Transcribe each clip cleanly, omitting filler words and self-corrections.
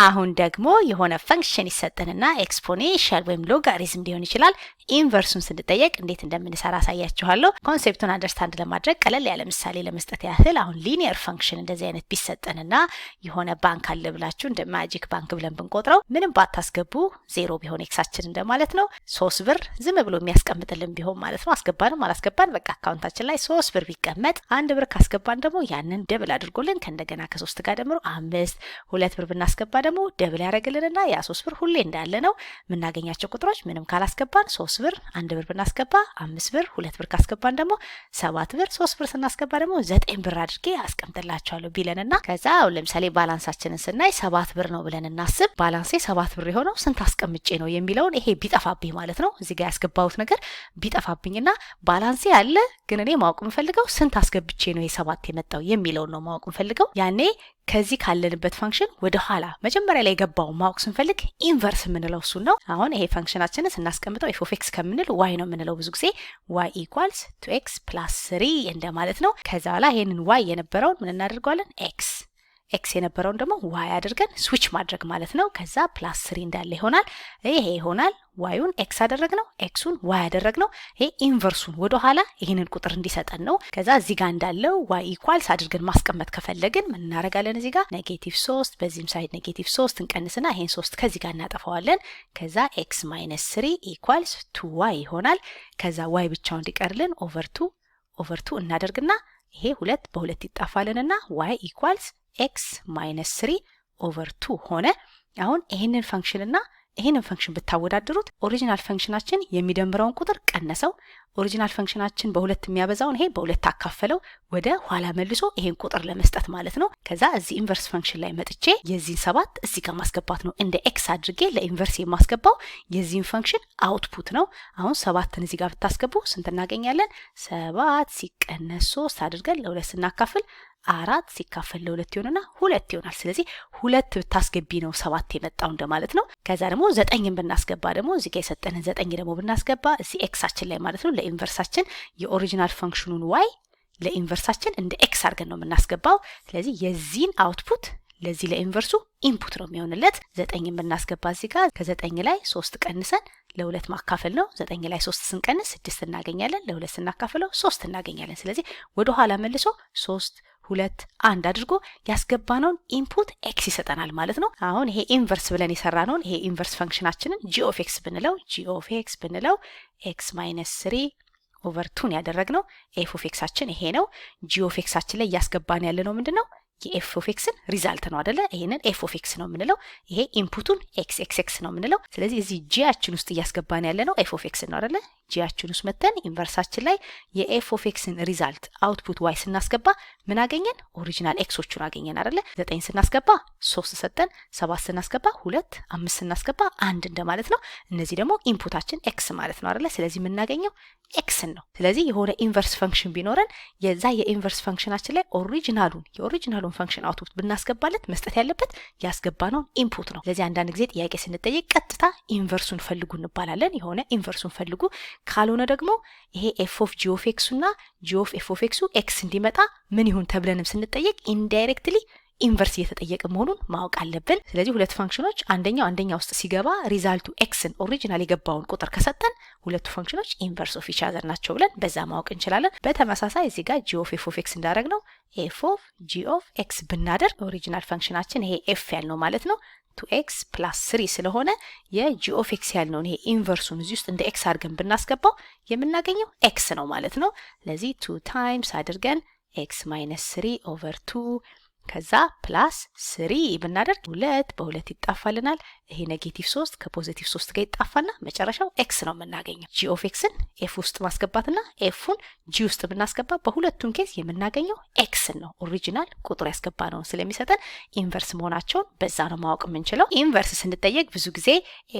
አሁን ደግሞ የሆነ function ይሰጠንና exponential ወይም ሎጋሪዝም ሊሆን ይችላል። Inverse ኡን ስንጠየቅ እንዴት እንደምንሰራ አሳያችኋለሁ። Concept ኡን understand ለማድረግ ቀለል ያለ ምሳሌ ለመስጠት ያህል አሁን linear function እንደዚህ አይነት ቢሰጠንና የሆነ ባንክ አለ ብላችሁ እንደ magic ባንክ ብለን ብንቆጥረው ምንም ባታስገቡ ዜሮ ቢሆን x ኣችን እንደማለት ነው። 3 ብር ዝም ብሎ የሚያስቀምጥልን ቢሆን ማለት ነው። አስገባንም አላስገባን በቃ account ኣችን ላይ 3 ብር ቢቀመጥ፣ 1 ብር ካስገባን ደግሞ ያንን double አድርጎልን ከእንደገና ከ3 ጋር ደምሮ 5፣ 2 ብር ብናስገባ ደግሞ double ያደረግልንና ያ 3 ብር ሁሌ እንዳለ ነው። የምናገኛቸው ቁጥሮች ምንም ካላስገባን 3 ብር፣ 1 ብር ብናስገባ 5 ብር፣ 2 ብር ካስገባን ደግሞ 7 ብር፣ 3 ብር ስናስገባ ደግሞ 9 ብር አድርጌ አስቀምጥላቸዋለሁ ቢለንና ከዛ አሁን ለምሳሌ balance ኣችንን ስናይ 7 ብር ነው ብለን እናስብ። Balance ኤ 7 ብር የሆነው ስንት አስቀምጬ ነው የሚለውን ይሄ ቢጠፋብኝ ማለት ነው፣ እዚህ ጋር ያስገባሁት ነገር ቢጠፋብኝና balance ኤ አለ ግን እኔ ማወቅ የምፈልገው ስንት አስገብቼ ነው ይሄ 7 የመጣው የሚለውን ነው ማወቅ የምፈልገው። ያኔ ከዚህ ካለንበት function ወደ ኋላ መጀመሪያ ላይ የገባውን ማወቅ ስንፈልግ inverse የምንለው እሱን ነው። አሁን ይሄ function ኣችንን ስናስቀምጠው f of x ከምንል y ነው የምንለው፣ ብዙ ጊዜ y equals two x plus three እንደማለት ነው። ከዛ በኋላ ይሄንን y የነበረውን ምን እናደርገዋለን? x፣ x የነበረውን ደግሞ y አድርገን switch ማድረግ ማለት ነው። ከዛ plus three እንዳለ ይሆናል። ይሄ ይሆናል። y ኡን x አደረግነው፣ x ኡን y አደረግነው። ይሄ inverse ኡን ወደ ኋላ ይህንን ቁጥር እንዲሰጠን ነው። ከዛ እዚህ ጋር እንዳለው y equals አድርገን ማስቀመጥ ከፈለግን ምን እናደርጋለን? እዚህ ጋር negative 3፣ በዚህም side negative 3 እንቀንስና ይሄን 3 ከዚህ ጋር እናጠፋዋለን። ከዛ x minus three equals two y ይሆናል። ከዛ y ብቻውን እንዲቀርልን over two over two እናደርግና ይሄ ሁለት በሁለት ይጣፋልንና y equals x minus three over two ሆነ። አሁን ይህንን function እና ይህንን function ብታወዳድሩት original function ኣችን የሚደምረውን ቁጥር ቀነሰው፣ original function ኣችን በሁለት የሚያበዛውን ይሄ በሁለት አካፈለው፣ ወደ ኋላ መልሶ ይሄን ቁጥር ለመስጠት ማለት ነው። ከዛ እዚህ inverse function ላይ መጥቼ የዚህን 7 እዚህ ጋር ማስገባት ነው። እንደ x አድርጌ ለ inverse የማስገባው የዚህን function output ነው። አሁን 7ን እዚህ ጋር ብታስገቡ ስንት እናገኛለን? 7 ሲቀነስ 3 አድርገን ለሁለት ስናካፍል 4 ሲካፈል ለሁለት ይሆንና 2 ይሆናል። ስለዚህ 2 ብታስገቢ ነው 7 የመጣው እንደማለት ነው። ከዛ ደግሞ 9ን ብናስገባ ደግሞ እዚህ ጋር የሰጠንን 9 ደግሞ ብናስገባ እዚህ x ኣችን ላይ ማለት ነው፣ ለኢንቨርሳችን የኦሪጂናል ፈንክሽኑን ዋይ ለኢንቨርሳችን እንደ ኤክስ አድርገን ነው የምናስገባው። ስለዚህ የዚህን output ለዚህ ለ inverse ኡ input ነው የሚሆንለት። 9ን ብናስገባ እዚህ ጋር ከ9 ላይ 3 ቀንሰን ለሁለት ማካፈል ነው። 9 ላይ 3 ስንቀንስ 6 እናገኛለን። ለሁለት ስናካፍለው 3 እናገኛለን። ስለዚህ ወደ ኋላ መልሶ 3፣ 2፣ 1 አድርጎ ያስገባነውን input x ይሰጠናል ማለት ነው። አሁን ይሄ inverse ብለን የሰራነውን ይሄ inverse function ኣችንን g of x ብንለው፣ g of x ብንለው x minus three over two ን ያደረግነው f of x ኣችን ይሄ ነው። g of x ኣችን ላይ እያስገባን ያለ ነው ምንድን ነው? የ f of x ን result ነው አደለ? ይሄንን f of x ነው የምንለው። ይሄ input ኡን x x x ነው የምንለው። ስለዚህ እዚህ g ያችን ውስጥ እያስገባን ያለ ነው f of x ነው አደለ? G ያችን ውስጥ መተን inverse ኣችን ላይ የ f of x ን result output y ስናስገባ ምን አገኘን? Original x ኦቹን አገኘን አደለ? 9 ስናስገባ 3 ሰጠን፣ 7 ስናስገባ 2፣ 5 ስናስገባ 1 እንደማለት ነው። እነዚህ ደግሞ input ኣችን x ማለት ነው አደለ? ስለዚህ የምናገኘው x ን ነው። ስለዚህ የሆነ inverse function ቢኖረን የዛ የ inverse function ኣችን ላይ original ኡን የ original ኡን function output ብናስገባለት መስጠት ያለበት ያስገባነውን input ነው። ስለዚህ አንዳንድ ጊዜ ጥያቄ ስንጠየቅ ቀጥታ inverse ኡን ፈልጉ እንባላለን። የሆነ inverse ኡን ፈልጉ፣ ካልሆነ ደግሞ ይሄ f of g of x ኡ እና g of f of x ኡ x እንዲመጣ ምን ይሁን ተብለንም ስንጠየቅ indirectly inverse እየተጠየቀ መሆኑን ማወቅ አለብን። ስለዚህ ሁለት function ኖች አንደኛው አንደኛ ውስጥ ሲገባ result ኡ x ን original የገባውን ቁጥር ከሰጠን ሁለቱ function ኖች inverse of each other ናቸው ብለን በዛ ማወቅ እንችላለን። በተመሳሳይ እዚህ ጋር g of f of x እንዳደረግነው f of g of x ብናደርግ original function ኣችን ይሄ f ያልነው ማለት ነው two x plus three ስለሆነ የ g of x ያልነውን ይሄ inverse ኡን እዚህ ውስጥ እንደ x አድርገን ብናስገባው የምናገኘው x ነው ማለት ነው። ስለዚህ two times አድርገን x minus three over two ከዛ plus three ብናደርግ ሁለት በሁለት ይጣፋልናል። ይሄ negative 3 ከ positive 3 ጋር ይጣፋና መጨረሻው x ነው የምናገኘው። g of x ን f ውስጥ ማስገባትና f ኡን g ውስጥ ብናስገባ በሁለቱም case የምናገኘው x ን ነው። Original ቁጥር ያስገባነውን ስለሚሰጠን inverse መሆናቸውን በዛ ነው ማወቅ የምንችለው። Inverse ስንጠየቅ ብዙ ጊዜ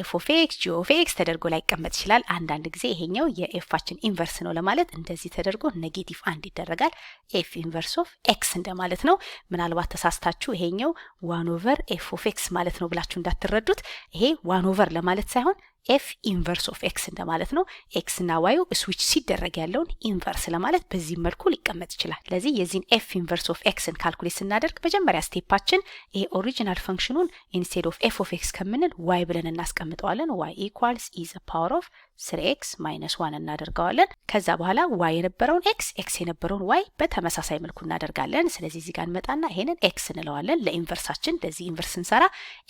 f of x g of x ተደርጎ ላይቀመጥ ይችላል። አንዳንድ ጊዜ ይሄኛው የ f ኣችን inverse ነው ለማለት እንደዚህ ተደርጎ negative 1 ይደረጋል። f inverse of x እንደማለት ነው። ምናልባት ተሳስታችሁ ይሄኛው one over f of x ማለት ነው ብላችሁ እንዳትረዱት። ይሄ one over ለማለት ሳይሆን f inverse of x እንደማለት ነው። x እና y ኡ switch ሲደረግ ያለውን inverse ለማለት በዚህ መልኩ ሊቀመጥ ይችላል። ስለዚህ የዚህን f inverse of x ን calculate ስናደርግ መጀመሪያ step ኣችን ይሄ original function ኑን instead of f of x ከምንል y ብለን እናስቀምጠዋለን። y equals e the power of three x minus one እናደርገዋለን። ከዛ በኋላ y የነበረውን x፣ x የነበረውን y በተመሳሳይ መልኩ እናደርጋለን። ስለዚህ እዚህ ጋር እንመጣና ይሄንን x እንለዋለን። ለ inverse ኣችን ለዚህ inverse ስንሰራ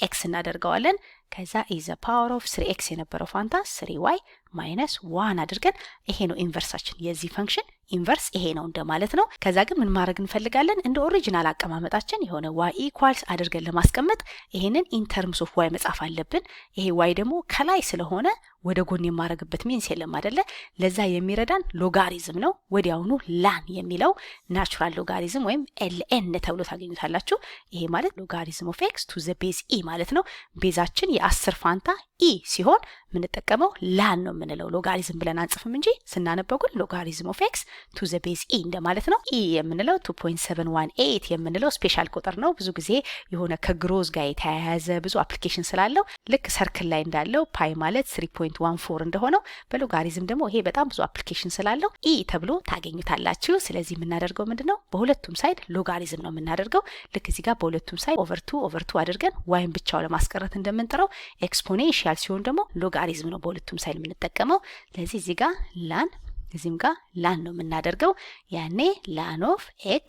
x እናደርገዋለን። ከዛ e the power of three x የነበረው ፋንታ three y minus one አድርገን ይሄ ነው inverse ኣችን፣ የዚህ function inverse ይሄ ነው እንደማለት ነው። ከዛ ግን ምን ማድረግ እንፈልጋለን? እንደ original አቀማመጣችን የሆነ y equals አድርገን ለማስቀመጥ ይሄንን in terms of y መጻፍ አለብን። ይሄ y ደግሞ ከላይ ስለሆነ ወደ ጎን የማድረግበት means የለም አደለ? ለዛ የሚረዳን ሎጋሪዝም ነው። ወዲያውኑ ln የሚለው natural logarithm ወይም ln ተብሎ ታገኙታላችሁ። ይሄ ማለት logarithm of x to the base e ማለት ነው። base ኣችን የ10 ፋንታ e ሲሆን የምንጠቀመው ln ነው የምንለው። ሎጋሪዝም ብለን አንጽፍም እንጂ ስናነበው ግን logarithm of x to the base e እንደማለት ነው። e የምንለው 2.718 የምንለው special ቁጥር ነው። ብዙ ጊዜ የሆነ ከ growth ጋር የተያያዘ ብዙ application ስላለው ልክ circle ላይ እንዳለው pi ማለት 3.14 እንደሆነው በሎጋሪዝም ደግሞ ይሄ በጣም ብዙ application ስላለው e ተብሎ ታገኙታላችሁ። ስለዚህ የምናደርገው ምንድን ነው? በሁለቱም side logarithm ነው የምናደርገው። ልክ እዚህ ጋር በሁለቱም side over two over two አድርገን y ን ብቻው ለማስቀረት እንደምንጥረው exponential ሲሆን ደግሞ ሎጋሪዝም ነው በሁለቱም side የምንጠቀመው። ስለዚህ እዚህ ጋር ln፣ እዚህም ጋር ln ነው የምናደርገው። ያኔ ln of x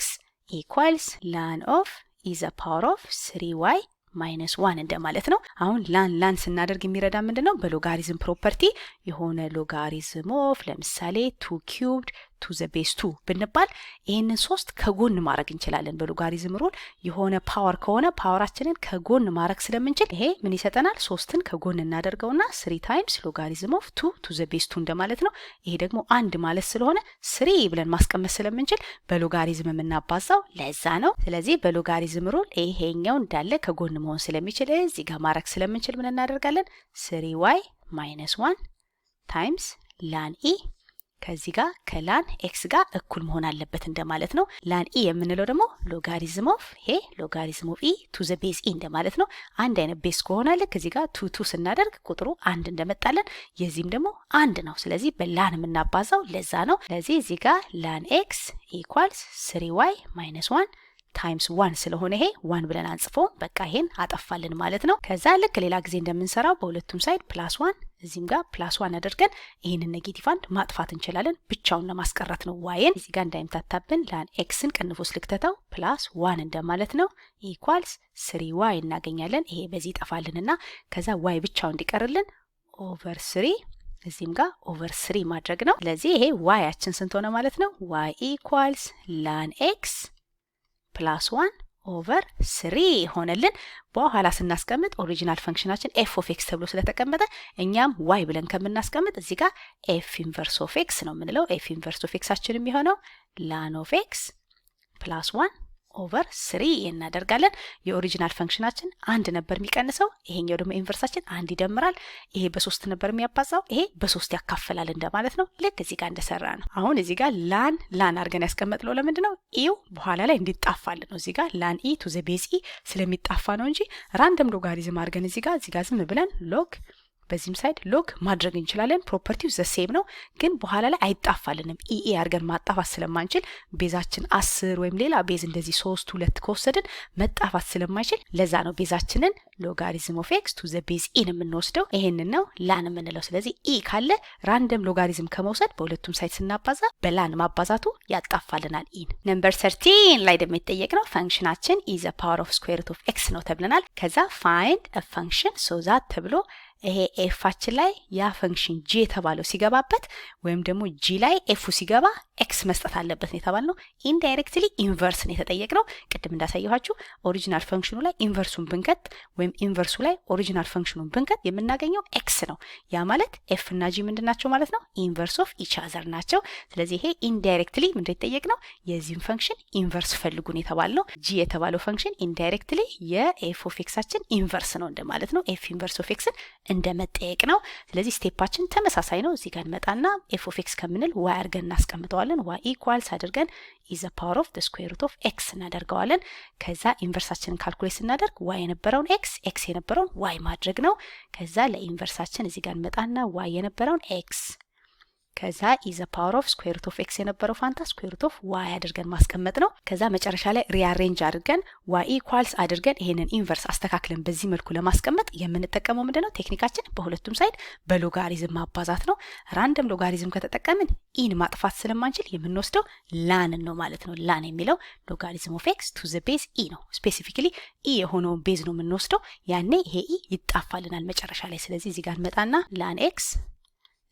equals ln of e the power of three y minus one እንደማለት ነው። አሁን ln ln ስናደርግ የሚረዳ ምንድን ነው? በ logarithm property የሆነ logarithm of ለምሳሌ two cubed to the base two ብንባል ይህንን ሶስት ከጎን ማድረግ እንችላለን። በ logarithm rule የሆነ power ከሆነ power ኣችንን ከጎን ማድረግ ስለምንችል ይሄ ምን ይሰጠናል? ሶስትን ከጎን እናደርገውና three times logarithm of two to the base two እንደማለት ነው። ይሄ ደግሞ አንድ ማለት ስለሆነ three ብለን ማስቀመጥ ስለምንችል በሎጋሪዝም የምናባዛው ለዛ ነው። ስለዚህ በ logarithm rule ይሄኛው እንዳለ ከጎን መሆን ስለሚችል እዚህ ጋር ማድረግ ስለምንችል ምን እናደርጋለን? three y minus one times ln e ከዚህ ጋር ከ ln x ጋር እኩል መሆን አለበት እንደማለት ነው። ln e የምንለው ደግሞ ሎጋሪዝም of ይሄ logarithm of e to the base e እንደማለት ነው። አንድ አይነት base ከሆነ ልክ እዚህ ጋር two two ስናደርግ ቁጥሩ አንድ እንደመጣለን የዚህም ደግሞ አንድ ነው። ስለዚህ በ ln የምናባዛው ለዛ ነው። ስለዚህ እዚህ ጋር ln x equals three y minus one times one ስለሆነ ይሄ one ብለን አንጽፎም፣ በቃ ይሄን አጠፋልን ማለት ነው። ከዛ ልክ ሌላ ጊዜ እንደምንሰራው በሁለቱም side plus one፣ እዚህም ጋር plus one አድርገን ይህንን negative አንድ ማጥፋት እንችላለን። ብቻውን ለማስቀረት ነው y ን። እዚህ ጋር እንዳይምታታብን ln x ን ቅንፍ ውስጥ ልክተተው፣ plus one እንደማለት ነው። equals three y እናገኛለን። ይሄ በዚህ ይጠፋልንና ከዛ y ብቻው እንዲቀርልን over three፣ እዚህም ጋር over three ማድረግ ነው። ስለዚህ ይሄ y ኣችን ስንት ሆነ ማለት ነው? y equals ln x plus one over three ሆነልን። በኋላ ስናስቀምጥ original function ኣችን f of x ተብሎ ስለተቀመጠ እኛም y ብለን ከምናስቀምጥ እዚህ ጋር f inverse of x ነው የምንለው። f inverse of x ኣችን የሚሆነው ln of x plus one over three እናደርጋለን። የ original function ኣችን አንድ ነበር የሚቀንሰው፣ ይሄኛው ደግሞ inverse ኣችን አንድ ይደምራል። ይሄ በሶስት ነበር የሚያባዛው፣ ይሄ በሶስት ያካፍላል እንደማለት ነው። ልክ እዚህ ጋር እንደሰራ ነው። አሁን እዚህ ጋር ln ln አድርገን ያስቀመጥነው ለምንድን ነው? e ው በኋላ ላይ እንዲጣፋልን ነው። እዚህ ጋር ln e to the base e ስለሚጣፋ ነው እንጂ random logarithm አድርገን እዚህ ጋር ዝም ብለን log በዚህም side log ማድረግ እንችላለን። property ው the same ነው፣ ግን በኋላ ላይ አይጣፋልንም። e e አድርገን ማጣፋት ስለማንችል base ኣችን 10 ወይም ሌላ base እንደዚህ ሶስት ሁለት ከወሰድን መጣፋት ስለማይችል ለዛ ነው base ኣችንን logarithm of x to the base e ን የምንወስደው። ይሄንን ነው ln የምንለው። ስለዚህ e ካለ random logarithm ከመውሰድ በሁለቱም side ስናባዛ በ ln ማባዛቱ ያጣፋልናል e ን። Number 13 ላይ ደግሞ የተጠየቅነው function ኣችን e the power of square root of x ነው ተብለናል። ከዛ find function so that ተብሎ ይሄ f ኣችን ላይ ያ function g የተባለው ሲገባበት ወይም ደግሞ g ላይ f ኡ ሲገባ x መስጠት አለበት ነው የተባልነው። Indirectly inverse ነው የተጠየቅነው። ቅድም እንዳሳየኋችሁ original function ኑ ላይ inverse ኡን ብንከት ወይም inverse ኡ ላይ original function ኑን ብንከት የምናገኘው x ነው። ያ ማለት f እና g ምንድን ናቸው ማለት ነው? Inverse of each other ናቸው። ስለዚህ ይሄ indirectly ምንድን የተጠየቅነው? የዚህን function inverse ፈልጉን የተባልነው። g የተባለው function indirectly የ f of x ኣችን inverse ነው እንደማለት ነው። f inverse of x ን እንደ መጠየቅ ነው። ስለዚህ step ኣችን ተመሳሳይ ነው። እዚህ ጋር እንመጣና f of x ከምንል y አድርገን እናስቀምጠዋለን። y equals አድርገን e the power of square root of x እናደርገዋለን። ከዛ inverse ኣችንን calculate ስናደርግ y የነበረውን x፣ x የነበረውን y ማድረግ ነው። ከዛ ለ inverse ኣችን እዚህ ጋር እንመጣና y የነበረውን x፣ ከዛ e the power of square root of x የነበረው ፋንታ square root of y አድርገን ማስቀመጥ ነው። ከዛ መጨረሻ ላይ rearrange አድርገን y equals አድርገን ይሄንን inverse አስተካክለን በዚህ መልኩ ለማስቀመጥ የምንጠቀመው ምንድን ነው? Technique ኣችን በሁለቱም side በ logarithm ማባዛት ነው። Random logarithm ከተጠቀምን e ን ማጥፋት ስለማንችል የምንወስደው ln ን ነው ማለት ነው። ln የሚለው logarithm of x to the base e ነው። Specifically e የሆነውን base ነው የምንወስደው። ያኔ ይሄ e ይጣፋልናል መጨረሻ ላይ። ስለዚህ እዚህ ጋር እንመጣና ln x፣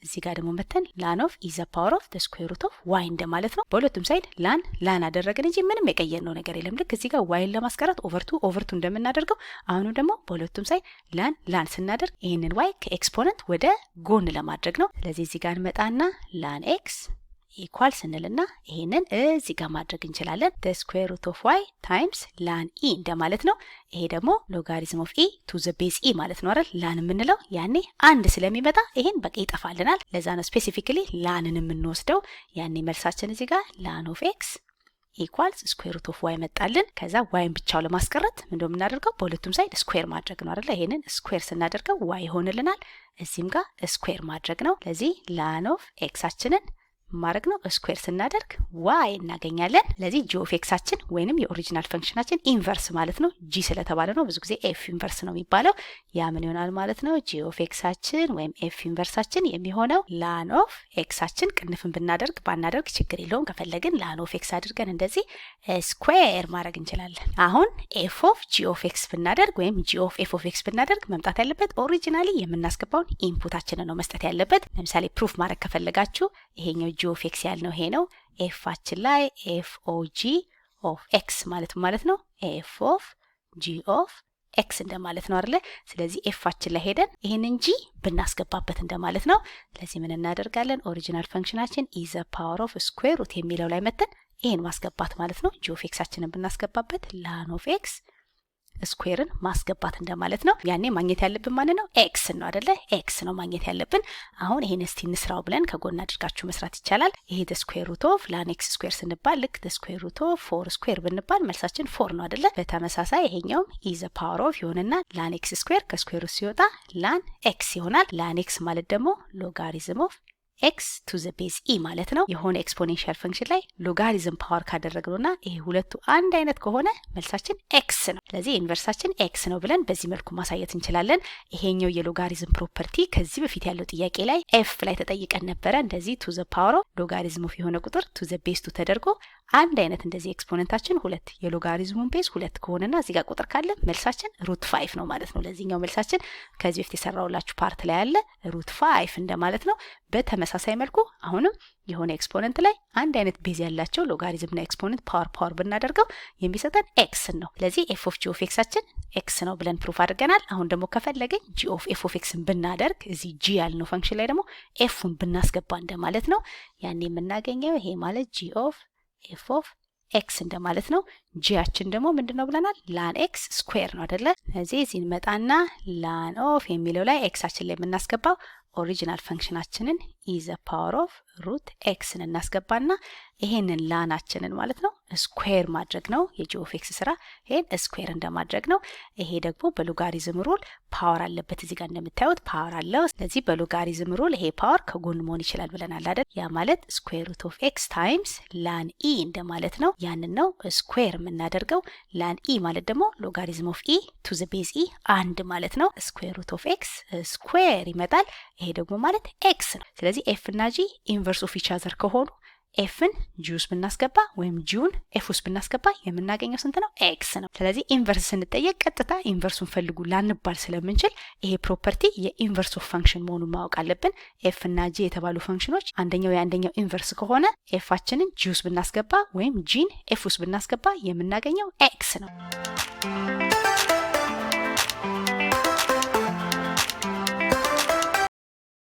እዚህ ጋር ደግሞ መተን ln of e the power of square root of y እንደማለት ነው። በሁለቱም side ln ln አደረግን እንጂ ምንም የቀየርነው ነገር የለም። ልክ እዚህ ጋር y ን ለማስቀረት over two over two እንደምናደርገው አሁንም ደግሞ በሁለቱም side ln ln ስናደርግ ይህንን y ከ exponent ወደ ጎን ለማድረግ ነው። ስለዚህ እዚህ ጋር እንመጣና ln x equal ስንልና ይሄንን እዚህ ጋር ማድረግ እንችላለን። The square root of y times ln e እንደማለት ነው። ይሄ ደግሞ logarithm of e to the base e ማለት ነው አይደል? ln የምንለው ያኔ አንድ ስለሚመጣ ይሄን በቃ ይጠፋልናል። ለዛ ነው specifically ln ን የምንወስደው። ያኔ መልሳችን እዚህ ጋር ln of x equals square root of y መጣልን። ከዛ y ን ብቻው ለማስቀረት ምንድነው የምናደርገው? በሁለቱም side square ማድረግ ነው አይደለ? ይሄንን square ስናደርገው y ይሆንልናል። እዚህም ጋር square ማድረግ ነው። ለዚህ ln of x ኣችንን ማድረግ ነው። Square ስናደርግ y እናገኛለን። ለዚህ g of x ኣችን ወይንም የ original function ኣችን inverse ማለት ነው። g ስለተባለ ነው ብዙ ጊዜ f inverse ነው የሚባለው። ያ ምን ይሆናል ማለት ነው? g of x ኣችን ወይም f inverse ኣችን የሚሆነው ln of x ኣችን ቅንፍን ብናደርግ ባናደርግ ችግር የለውም። ከፈለግን ln of x አድርገን እንደዚህ square ማድረግ እንችላለን። አሁን f of g of x ብናደርግ ወይም g of f of x ብናደርግ መምጣት ያለበት originally የምናስገባውን input ኣችንን ነው መስጠት ያለበት። ለምሳሌ proof ማድረግ ከፈለጋችሁ ይሄኛው g of x ያልነው ይሄ ነው። f ኣችን ላይ f o g of x ማለት ነው f of g of x እንደማለት ነው አይደለ? ስለዚህ f ኣችን ላይ ሄደን ይሄንን g ብናስገባበት እንደማለት ነው። ስለዚህ ምን እናደርጋለን? Original function ኣችን e the power of square root የሚለው ላይ መተን ይሄን ማስገባት ማለት ነው። g of x ኣችንን ብናስገባበት ln of x square ን ማስገባት እንደማለት ነው። ያኔ ማግኘት ያለብን ማን ነው? x ነው አደለ? x ነው ማግኘት ያለብን። አሁን ይሄን እስቲ እንስራው ብለን ከጎን አድርጋችሁ መስራት ይቻላል። ይሄ the square root of ln x square ስንባል ልክ the square root of four square ብንባል መልሳችን four ነው አደለ? በተመሳሳይ ይሄኛውም e the power of ይሆንና ln x square ከ square root ሲወጣ ln x ይሆናል። ln x ማለት ደግሞ logarithm of x to the base e ማለት ነው። የሆነ exponential function ላይ logarithm power ካደረግነውና ይሄ ሁለቱ አንድ አይነት ከሆነ መልሳችን x ነው። ስለዚህ inverse ኣችን x ነው ብለን በዚህ መልኩ ማሳየት እንችላለን። ይሄኛው የ logarithm property ከዚህ በፊት ያለው ጥያቄ ላይ f ላይ ተጠይቀን ነበረ። እንደዚህ two the power of logarithm of የሆነ ቁጥር to the base two ተደርጎ አንድ አይነት እንደዚህ exponent ኣችን ሁለት የ logarithm ኡን base ሁለት ከሆነና እዚህ ጋር ቁጥር ካለ መልሳችን root five ነው ማለት ነው። ለዚህኛው መልሳችን ከዚህ በፊት የሰራውላችሁ part ላይ ያለ root five እንደማለት ነው። በተመሳሳይ መልኩ አሁንም የሆነ exponent ላይ አንድ አይነት base ያላቸው logarithm ና exponent power power ብናደርገው የሚሰጠን x ን ነው። ስለዚህ f of g of x ኣችን x ነው ብለን proof አድርገናል። አሁን ደግሞ ከፈለግን g of f of x ን ብናደርግ እዚህ g ያልነው function ላይ ደግሞ f ኡን ብናስገባ እንደማለት ነው። ያኔ የምናገኘው ይሄ ማለት g of f of x እንደማለት ነው። g ያችን ደግሞ ምንድን ነው ብለናል? ln x square ነው አደለ? ስለዚህ እዚህ እንመጣና ln of የሚለው ላይ x ኣችን ላይ የምናስገባው original function ኣችንን e the power of root x ን እናስገባና ይሄንን ln ኣችንን ማለት ነው square ማድረግ ነው። የ g of x ስራ ይሄን square እንደማድረግ ነው። ይሄ ደግሞ በ logarithm rule power አለበት። እዚህ ጋር እንደምታዩት power አለው። ስለዚህ በ logarithm rule ይሄ power ከጎን መሆን ይችላል ብለናል አይደል? ያ ማለት square root of x times ln e እንደማለት ነው። ያንን ነው square የምናደርገው። ln e ማለት ደግሞ logarithm of e to the base e አንድ ማለት ነው። Square root of x square ይመጣል። ይሄ ደግሞ ማለት x ነው። ስለዚህ f እና g inverse of each other ከሆኑ f ን g ውስጥ ብናስገባ ወይም g ውን f ውስጥ ብናስገባ የምናገኘው ስንት ነው? x ነው። ስለዚህ inverse ስንጠየቅ ቀጥታ inverse ኡን ፈልጉ ላንባል ስለምንችል ይሄ property የ inverse of function መሆኑን ማወቅ አለብን። f እና g የተባሉ function ኖች አንደኛው የአንደኛው inverse ከሆነ f ኣችንን g ውስጥ ብናስገባ ወይም g ን f ውስጥ ብናስገባ የምናገኘው x ነው።